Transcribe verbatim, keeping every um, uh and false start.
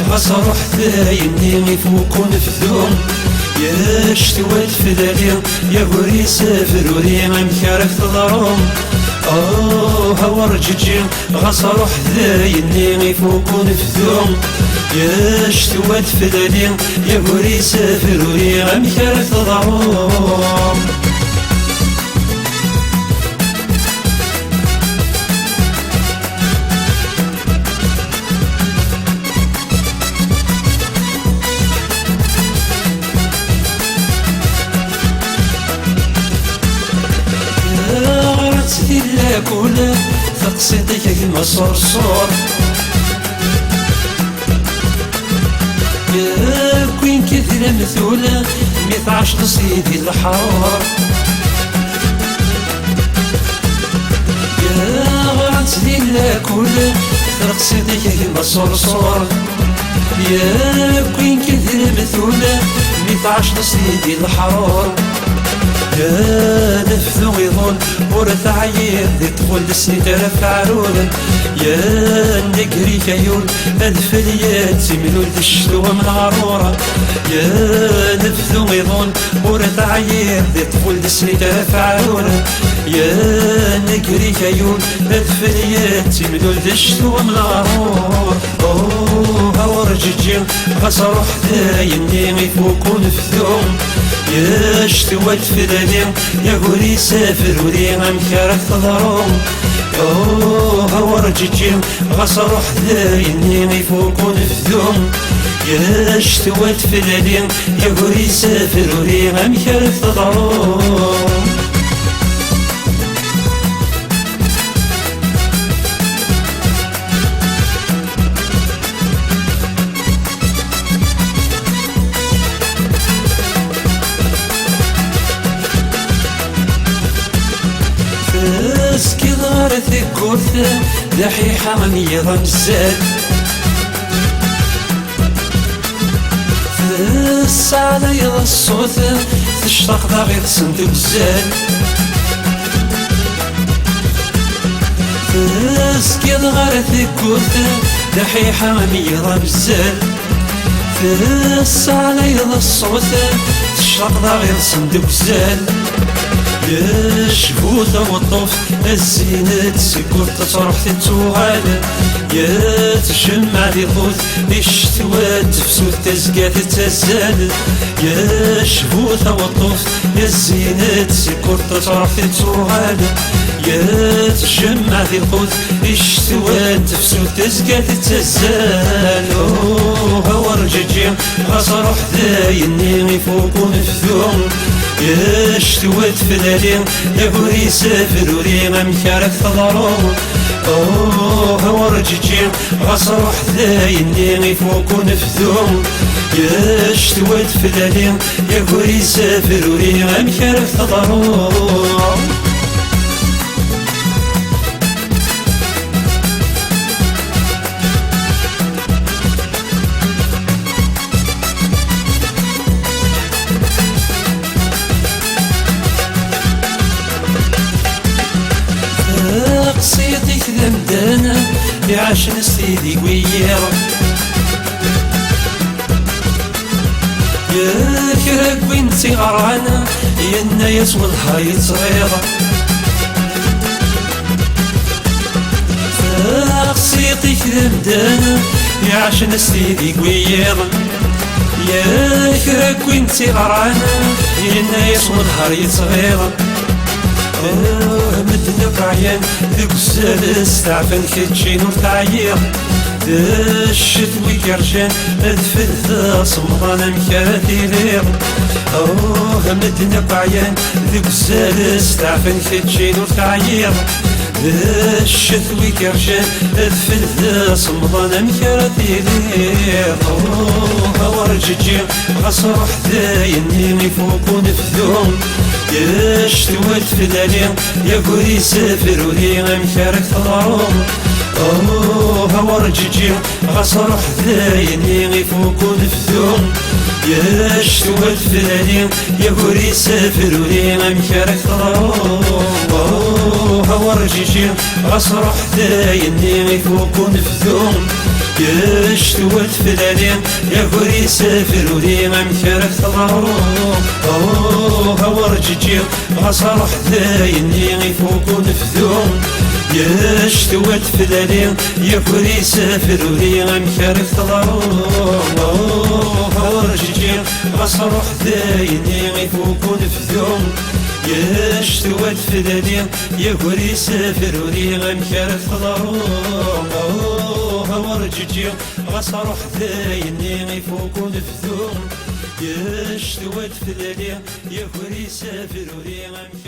Ɣas ruḥ dayenni ifuk unebdu, ya ccetwa teflali, ya gur-is afruri, amek ara k-teḍru? Oh, a werǧeǧǧi, ɣas ruḥ dayenni ifuk unebdu, ya ccetwa teflali, ya gur-is afruri, amek ara k-teḍru? Ɣrant di lakul teqsiṭ-ik a gma ṣṣurṣur. Yakk win k-idlen tul, mi tɛacdeḍ s yidi leḥṛur. Ɣrant di lakul teqsiṭ-ik a gma ṣṣurṣur. Yakk win k-idlen tul, mi tɛacdeḍ s yidi leḥṛur. Anebdu iḍul, ur teɛyiḍ di ṭṭbel d snit ara feɛrur. Yenna ger-ik ay ul, adfel yettimlul d ccetwa am leɣrur. Anebdu iḍul, ur teɛyiḍ di ṭṭbel d snit ara feɛrur. Yenna ger-ik ay ul, adfel yettimlul d ccetwa am leɣrur. Oh, a werǧeǧǧi, ɣas ruḥ dayenni ifuk unebdu. Ya ccetwa teflali, ya gur-is afruri, amek ara k-teḍru? Oh, a werǧeǧǧi, ɣas ruḥ dayenni ifuk unebdu. Ya ccetwa teflali, ya gur-is afruri, amek ara k-teḍru? Teskiḍ ɣer teggurt, d aḥiḥa am yiḍ amzal. Tessaɛlayeḍ ṣṣut, tectaqeḍ aɣ-iḍsen deg uzal. Tezgiḍ ɣer teggurt, d aḥiḥa am yiḍ amzal. Tessaɛlayeḍ ṣṣut, tectaqeḍ aɣ-iḍsen deg uzal. Yecbu taweṭṭuft, azin-d seg wurṭ ad truḥ tettuɣal. Yettjemmeɛ di lqut, di ccetwa d tefsut tazga tettazzal. Yecbu taweṭṭuft, yezzin-d seg wurṭ ad truḥ tettuɣal. Yettjemmeɛ di lqut, di ccetwa d tefsut tazga tettazzal. Oh, a werǧeǧǧi, ɣas ruḥ dayenni ifuk unebdu. Ccetwa teflali, ya gur-is afruri, amek ara k-teḍru? Oh, a werǧeǧǧi, ɣas ruḥ dayenni ifuk unebdu. Ccetwa teflali, ya gur-is afruri, amek ara k-teḍru? Taqsiṭ-ik d amdan iɛacen s tidi n wiyiḍ. Kra n win tt-iɣran, yenna-yas wellah yettɣiḍ. Taqsiṭ-ik d amdan iɛacen s tidi n wiyiḍ. Ya kra n win tt-iɣran, yenna-yas wellah yettɣiḍ. Ah, medden akk ɛyan deg uzal, steɛfan keččin ur teɛyiḍ. D ccetwa i yerjan adfel d asemḍan, amek ara tiliḍ? Oh, medden akk ɛyan deg uzal, steɛfan keččin ur teɛyiḍ. D ccetwa i yerjan adfel d asemḍan, amek ara tiliḍ? Oh, a werǧeǧǧi, ɣas ruḥ dayenni ifuk unebdu. Ya ccetwa teflali, ya gur-is afruri, amek ara k-teḍru? Oh, a werǧeǧǧi, ɣas ruḥ dayenni ifuk unebdu. Ya ccetwa teflali, ya gur-is afruri, amek ara k-teḍru? Oh, a werǧeǧǧi, ɣas ruḥ dayenni ifuk unebdu. Yectwa teflali, yagur-is afruri, amek ara k-teḍru? Oh, a werǧeǧǧi, ɣas ruḥ dayenni, ifuk unebdu. Yectwa teflali, yagur-is afruri, amek ara k-teḍru? Oh, a werǧeǧǧi, ɣas ruḥ dayenni, ifuk unebdu. Yectwa teflali, yagur-is afruri, amek ara k-teḍru? Oh, a werǧeǧǧi, ɣas ruḥ dayenni, ifuk unebdu. Yectwa teflali, yagur-is afruri, amek